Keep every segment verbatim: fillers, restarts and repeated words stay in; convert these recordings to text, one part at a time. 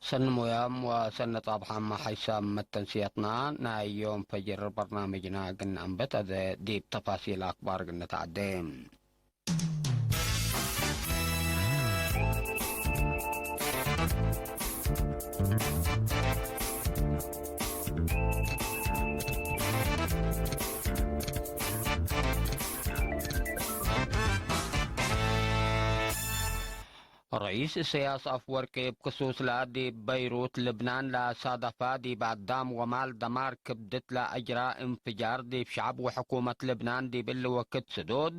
ሰኒ ሞያም ወሰኒ ጻብሓም ሐይሳም መተንስየትና ናይ ዮም ፈጅር በርናምጅና እግል ነአንብት፣ አዜ ዲብ ተፋሲል አክባር እግል ንትዐዴ። ረኢስ ኢሰያስ አፍወርቂ እብ ክሱስለ ዲብ በይሩት ልብናን ለሳደፋ ዲብ አዳም ወማል ደማር ክብድት ለአጅራ እንፍጃር ዲብ ሸዐብ ወሕኩመት ልብናን ዲብ እሊ ወክድ ስዱድ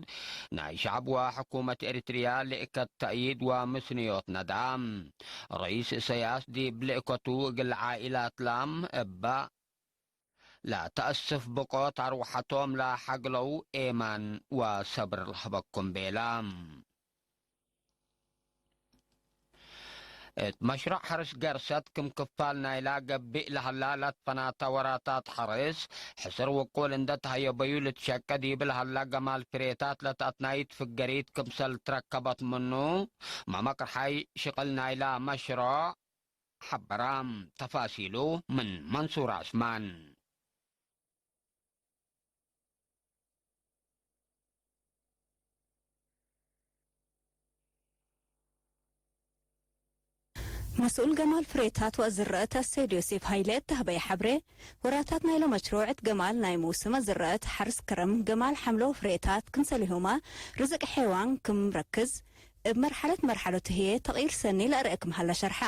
ናይ ሸዐብ ወሕኩመት ኤሪትርያ ልእከት ተእይድ ወምስንዮት ነድአ። ረኢስ ኢሰያስ ዲብ ልእከቱ እግል ዓኢላትላም እበ ለተአስፍ ብቆት አርወሐቶም ለሐግለው ኤማን ወሰብር ለሀበኩም ቤለ። እት መሽሮዕ ሐርስ ገርሰት ክም ክፋል ናይላ ገብእ ለሀላ ለትፈናተ ወራታት ሐርስ፣ ሕስር ውቁል እንደ ተሀየበዩ ልትሸቀ ዲብ ለሀላ ገማል ፍሬታት ለተአትናይት ፍገሪት ክምሰል ትረከበት ምኑ፣ መመቅርሓይ ሽቅል ናይላ መሽሮዕ ሐበራ። ተፋሲሉ ምን መንሱር ዐስማን። መስኡል ገማል ፍሬታት ወዝረአት አሰይድ ዮሴፍ ሀይለ እት ተህበየ ሐብሬ፣ ወራታት ናይለ መሽሩዕ እት ገማል ናይ ሙስም ዝረአት ሐርስ ከረም፣ ገማል ሐምለ ወፍሬታት ክምሰልሁመ ርዝቅ ሐይዋን ክም ረክዝ፣ እብ መርሐለት መርሐለቱ ህዬ ተቅይር ሰኒ ለአርአ ክም ሀለ ሸርሐ።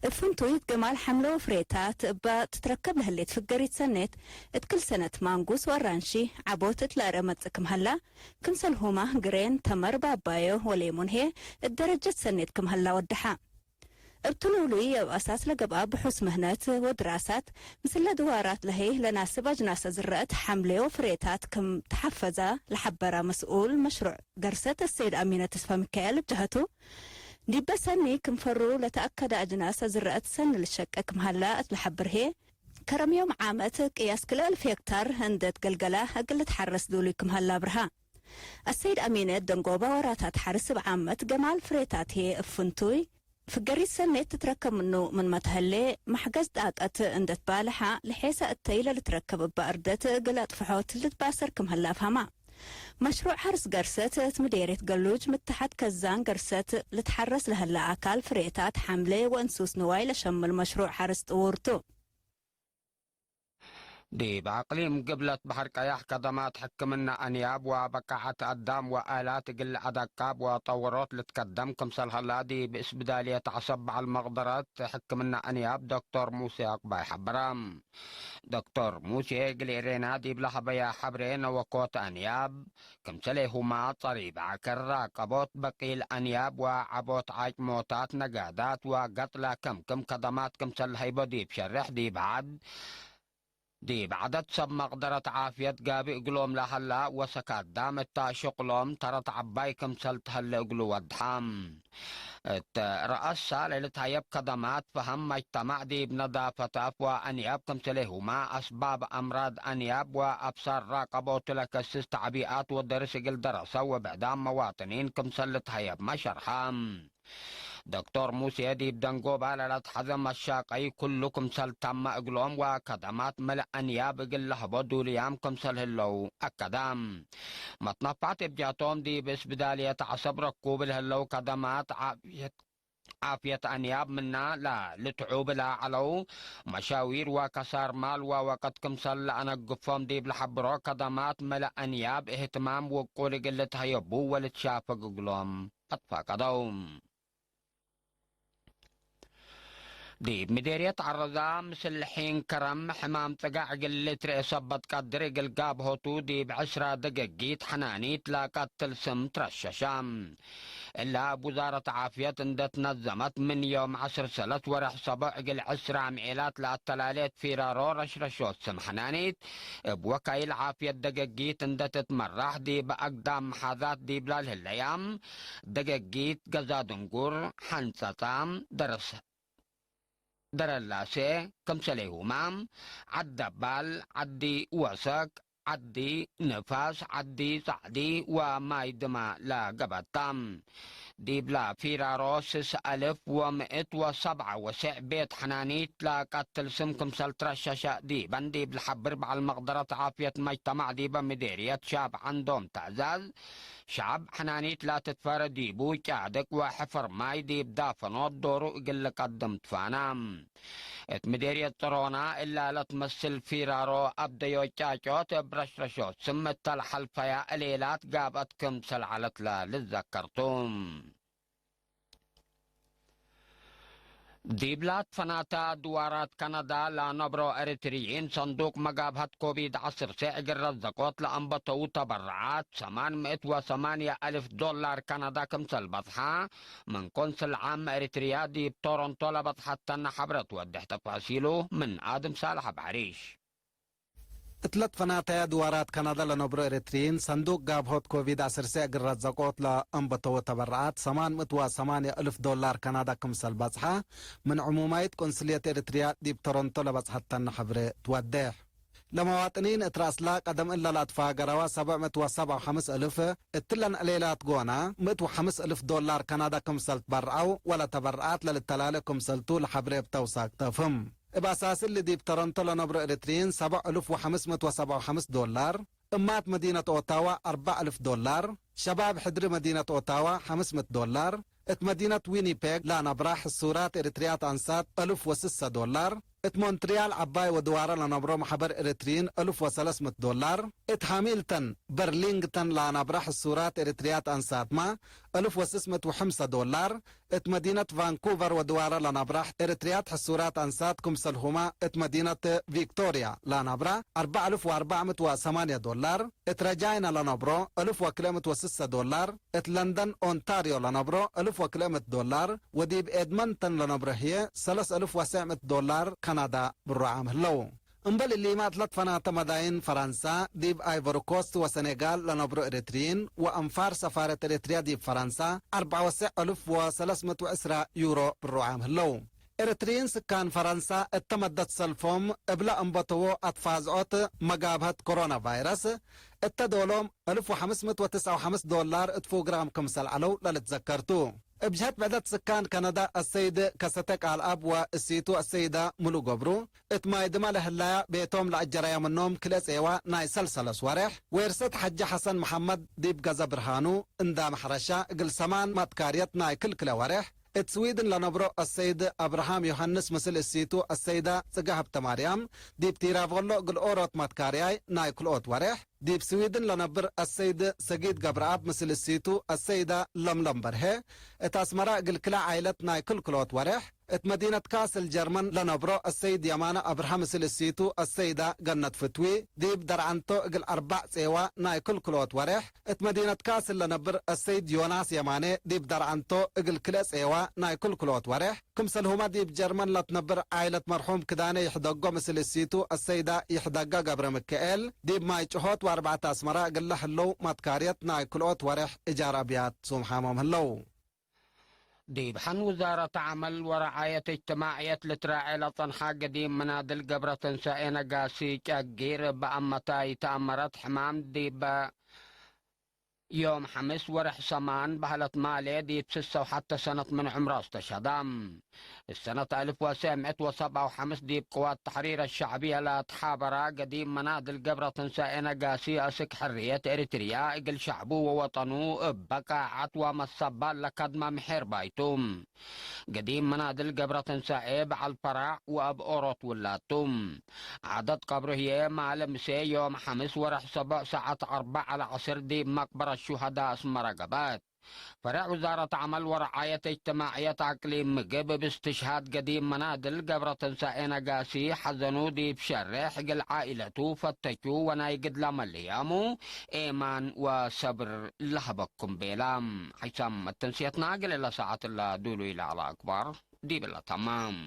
እብ ፍንቱይ እት ገማል ሐምለ ወፍሬታት እበ ትትረከብ ለህሌት ፍገሪት ሰኔት፣ እት ክል ሰነት ማንጉስ ወአራንሺ ዐቦት እት ለአርአ መጽእ ክም ሀላ፣ ክምሰልሁመ ግሬን፣ ተመር፣ ባባዮ ወሌሙን ህዬ እት ደረጀት ሰኔት ክም ሀላ ወደሐ። እብ ትሉሉይ እብ አሳስ ለገብአ ብሑስ ምህነት ወድራሳት፣ ምስለ ድዋራት ለህይ ለናስብ አጅናስ ዝረአት ሐምሌ ወፍሬታት ክም ተሐፈዛ ለሐበረ መስኡል መሽሩዕ ገርሰት አሰይድ አሚነ ተስፋ ሚካኤል እብ ጀሀቱ፣ ዲበ ሰኒ ክም ፈሩ ለተአከደ አጅናስ ዝረአት ሰኒ ልሸቄ ክም ሀላ እት ለሐብር ህዬ፣ ከረም ዮም ዓመት ቅያስ ክልኤ አልፍ ሄክታር እንዴ ትገልገለ እግል ልትሐረስ ዱሉይ ክም ሀላ አብርሃ። አሰይድ አሚነ ደንጎበ ወራታት ሐርስ እብ ዓመት ገማል ፍሬታት ህዬ እብ ፍንቱይ ፍገሪት ሰኔት ትትረከብ ምኑ ምንመ ተሀሌ፣ መሕገዝ ጣቀት እንዴ ትባልሐ፣ ለሔሰ እተይ ለልትረከብ እበ አርደት እግል አጥፍሖት ልትባሰር ክም ሀላ አፍሀማ። መሽሩዕ ሐርስ ገርሰት እት ምዴርየት ገሉጅ ምተሐት ከዛን ገርሰት ልትሐረስ ለሀለ አካል ፍሬታት ሐምሌ ወእንሱስ ንዋይ ለሸምል መሽሩዕ ሐርስ ጥዉር ቱ። ዲብ አቅሊም ግብለት በሐር ቀያሕ ከደማት ሕክምነ አንያብ ወበቃዐት አዳም ወአላት እግል አደቃብ ወጠወሮት ልትከደም ክምሰል ሀላ ዲብ እስብዳልየት ዐሰብ በዐል መቅደረት ሕክምነ አንያብ ዶክቶር ሙሴ አቅባይ ሐበረ። ዶክቶር ሙሴ እግል ኤሬና ዲብ ለሀበያ ሐብሬ ነወኮት አንያብ ክምሰሌሁማ ጸሪብ ዐከር ራቀቦት በቂል አንያብ ወዐቦት ዓጭሞታት ነጋዳት ወገጥለ ከምክም ከደማት ክምሰል ለሀይቦ ዲብ ሸሬሕ ዲብ ዐድ ዲብ ዐደድ ሰብ መቅደረት ዓፍየት ጋቢ እግሎም ለሀላ ወሰካዳም እተ ሽቅሎም ተረት ዐባይ ክምሰል ተሀለ እግሉ ወድሐ። እት ረአሳ ለልትሀየብ ከደማት ፈሀም መጅተማዕ ዲብ ነዳፈት አፍ ወአንያብ ክምሰሌሁመ አስባብ አምራድ አንያብ ወአብሳር ራቀቦቱ ለከስስ ተዕቢአት ወደርስ እግል ደረሰ ወብዕዳም መዋጥኒን ክምሰል ልትሀየብመ ሸርሐ። ዶክቶር ሙሴ ዲብ ደንጎባ ለለትሐዘ መሻቀይ ኩሉ ክምሰል ተመ እግሎም ወከደማት መልእ አንያብ እግል ለሀቦ ዱልያም ክምሰል ህለው አከደ። መትነፋዕት እብ ጀህቶም ዲብ እስብዳልየት ዐሰብ ረኩብ ለህለው ከደማት ዓፍየት፣ ዓፍየት አንያብ ምና ለልትዑብ ለዐለው መሻዊር ወከሳር ማል ወወቅት ክምሰል ለአነግፎም ዲብ ለሐብሮ ከደማት መልእ አንያብ እህትማም ውቁል እግል ልትሀየቡ ወልትሻፈግ እግሎም አትፋቀደው። ዲብ ምዴርየት ዐረዛ ምስል ሒን ከረም ሕማም ጽጋዕ እግል ልትርኤ ሰበት ቀድር እግል ጋብሆቱ ዲብ ዕስራ ደገጊት ሐናኒት ለቀትል ስም ትረሸሻ። እለ እብ ውዛረት ዓፍየት እንደ ትነዘመት ምን ዮም ዐስር ሰለስ ወርሕ ሰቦዕ እግል ዕስራ ምዔላት ለአተላሌት ፊራሮ ረሽረሾት ስም ሐናኒት እብ ወካይል ዓፍየት ደገጊት እንደ ትትመራሕ ዲብ አግዳም መሓዛት ዲብላ ለህለያም ደገጊት፣ ገዛ ድንጉር፣ ሐንጸጻ፣ ደረስ፣ ደረላሴ፣ ክምሰሌሁመ ዐድ ደባል፣ ዐዲ ወሰክ፣ ዐዲ ንፋስ፣ ዐዲ ጸዕዲ ወማይ ድማ ለገብአት ተ። ዲብለ ፊራሮ ስስ አልፍ ወምእት ወሰብዐ ወስዕ ቤት ሐናኒት ለቀትል ስም ክምሰል ትረሸሸ ዲበን ዲብ ለሐብር በዐል መቅደረት ዓፍየት መጅተማዕ ዲበ ምዴርየት ሻብ ዐንዶም ተዕዛዝ፣ ሻብ ሐናኒት ለትትፈረ ዲቡ ጫድቅ ወሕፍር ማይ ዲብ ዳፈኖት ዶሩ እግል ልቀድም ትፋነ። እት ምዴርየት ጸሮና እላ ለትመስል ፊራሮ አብደዮ ጫጮት እብ ረሽረሾት ስም እተ ለሐልፈያ እሌላት ጋብአት ክምሰል ዐለት ለልዘከር ቱ። ዲብለ ትፈናተ ድዋራት ከነዳ ለነብሮ ኤሪትርይን ሰንዱቅ መጋብሀት ኮቪድ ዐስር ሴዕ እግል ረዘቆት ለአንበተው ተበረዓት ሰማን ምእት ወሰማንየ አልፍ ዶላር ከነዳ ክምሰል በጽሐ ምን ቆንስል ዓም ኤሪትርያ ዲብ ቶሮንቶ ለበጽሐተነ ሐብረት ወድሕ። ተፋሲሉ ምን አድም ሳልሕ አብ ሐሪሽ። እትለ ትፈናተየ ድዋራት ከናዳ ለነብሮ ኤረትርይን፣ ሰንዱቅ ጋብሆት ኮቪድ ዐስር ሴዕ እግል ረዘቆት ለአንበተወ ተበረዓት፣ ሰማን ምእት ወሰማንየ እልፍ ዶላር ከናዳ ክምሰል በጽሐ፣ ምን ዕሙማይት ቆንስልየት ኤረትርያ ዲብ ቶሮንቶ ለበጽሐተነ ሐብሬ ትወዴሕ። ለመዋጥኒን እት ረአስላ ቀደም እለ ለአትፋገረወ ሰብዕ ምእት ወሰብዕ ወሐምስ እልፍ፣ እትለን ዕሌላት ጎና፣ ምእት ወሐምስ እልፍ ዶላር ከናዳ ክምሰል ትበርዐው፣ ወለተበረዓት ለልተላሌ ክምሰልቱ ለሐብሬ እብ ተውሳክ ተፍህም። እብ አሳስ እሊ ዲብ ቶሮንቶ ለነብሮ ኤረትርይን ሰብዕ እልፍ ወሐምስ ምእት ወሰብዕ ወሐምስ ዶላር፣ እማት መዲነት ኦታዋ አርበዕ እልፍ ዶላር፣ ሸባብ ሕድሪ መዲነት ኦታዋ ሐምስ ምእት ዶላር፣ እት መዲነት ዊኒፔግ ለነብራ ሕሱራት ኤረትርያት አንሳት እልፍ ወስሰ ዶላር፣ እት ሞንትርያል ዐባይ ወድዋረ ለነብሮ መሕበር ኤረትርይን እልፍ ወሰለስ ምእት ዶላር፣ እት ሃሚልተን በርሊንግተን ለነብራ ሕሱራት ኤረትርያት አንሳትመ እልፍ ወስስ ምእት ወሐምሰ ዶላር፣ እት መዲነት ቫንኩቨር ወድዋረ ለነብራ ኤረትርያት ሕሱራት አንሳት ክምሰልሁመ እት መዲነት ቪክቶርያ ለነብራ አርበዕ እልፍ ወአርበዕ ምእት ወሰማንየ ዶላር፣ እት ረጃይና ለነብሮ እልፍ ወክልኤ ምእት ወስሰ ዶላር፣ እት ለንደን ኦንታርዮ ለነብሮ እልፍ ወክልኤ ምእት ዶላር፣ ወዲብ ኤድመንተን ለነብሮ ህዬ ሰለስ እልፍ ወሰዕ ምእት ዶላር ከናዳ ብሩዓም ህለው። እምበል እሊመ እትለ ትፈናተ መዳይን ፈረንሳ፣ ዲብ አይቮሪኮስት ወሰኔጋል ለነብሮ ኤረትርይን ወአንፋር ሰፋረት ኤረትርያ ዲብ ፈረንሳ፣ አርበዕ ወሰዕ እልፍ ወሰለስ ምእት ወዕስራ ዩሮ ብሩዓም ህለው። ኤረትርይን ስካን ፈረንሳ እተ መደት ሰልፎም እብለ አንበተዎ አትፋዝዖት መጋብሀት ኮሮና ቫይረስ እተ ዶሎም እልፍ ወሐምስ ምእት ወትስዐ ወሐምስ ዶላር እት ፉግራም ክምሰል ዐለው ለልትዘከር ቱ። እብ ጀህት ብዕደት ስካን ከነዳ አሰይድ ከሰተ ቃልአብ ወእሲቱ አሰይዳ ሙሉ ገብሩ፣ እት ማይ ድማ ለህላያ ቤቶም ለአጀረየ ምኖም ክልኤ ጼዋ ናይ ሰልሰለስ ወሬሕ፣ ዌርሰት ሐጂ ሐሰን መሐመድ ዲብ ገዘ ብርሃኑ እንዳ መሕረሻ እግል ሰማን ማትካርየት ናይ ክልክለ ወሬሕ፣ እት ስዊድን ለነብሮ አሰይድ አብርሃም ዮሐንስ ምስል እሲቱ አሰይዳ ጽገ ሀብተማርያም ዲብ ቲራቮሎ እግል ኦሮት ማትካርያይ ናይ ክልኦት ወሬሕ፣ ዲብ ስዊድን ለነብር አሰይድ ሰጊድ ገብረአብ ምስል እሲቱ አሰይዳ ለምለም በርሄ፣ እት አስመራ እግል ክልኤ ዓይለት ናይ ክልክሎት ወሬሕ፣ እት መዲነት ካስል ጀርመን ለነብሮ አሰይድ የማነ አብርሃ ምስል እሲቱ አሰይዳ ገነት ፍትዊ፣ ዲብ ደርዐንቶ እግል አርባዕ ጼዋ ናይ ክልክሎት ወሬሕ፣ እት መዲነት ካስል ለነብር አሰይድ ዮናስ የማኔ፣ ዲብ ደርዐንቶ እግል ክልኤ ጼዋ ናይ ክልክሎት ወሬሕ፣ ክምሰልሁመ ዲብ ጀርመን ለትነብር ዓይለት መርሑም ክዳኔ ይሕደጎ ምስል እሲቱ አሰይዳ ይሕደጋ ገብረ ምክኤል፣ ዲብ ማይ ጭሆት ወአርበዕተ አስመራ እግል ለህለው ማትካርየት ናይ ክልኦት ወሬሕ እጃር አብያት ሱምሓሞም ህለው። ዲብ ሐን ውዛረት ዐመል ወረዓየት እጅትማዕየት ልትራዔ ለጸንሐ ገዲም መናድል ገብረ ትንሳኤ ነጋሲ ጨጊር፣ እብ አመታይ ተአመረት ሕማም ዲብ ዮም ሐምስ ወርሕ ሰማን በህለት ማሌ ዲብ ስሰ ወሐተ ሰነት ምን ዕምሩ አስተሸዳ። እሰነት አልፍ ወሰዕ ምእት ወሰብዓ ወሐምስ ዲብ ቅዋት ተሕሪር አሸዕብየ ለትሓበራ ገዲም መናድል ገብረ ትንሳኤ ነጋሲ አስክ ሕርየት ኤሪትርያ እግል ሸዕቡ ወወጠኑ እበ ቃዐት ወመሰባል ለከድመ ምሒር ባይቱ። ገዲም መናድል ገብረ ትንሳኤ በዐል ፈራዕ ወአብ ኦሮት ውላድ ቱ። ዐደት ቀብሩ ህዬ ማለ ምሴ ዮም ሐምስ ወርሕ ሰቦዕ ሰዓት አርበዕ ዐለ ዐስር ዲብ መቅበረት ሹሀዳ አስመረ ገብአት። ፈሬዕ ውዛረት ዐመል ወረዓየት እጅትማዕየት አቅሊም ምግብ እብ እስትሽሃድ ገዲም መናድል ገብረ ትንሳኤ ነጋሲ ሐዘኑ ዲብ ሸሬሕ እግል ዓኢለቱ ፈተቹ ወናይ ግድለ መልህያሙ ኤማን ወሰብር ለሀበኩም ቤላ። ሐይሳም መተንስየትና እግል እለ ሰዓት እለ ዱሉይ ለዐለ አክባር ዲብለ ተማም።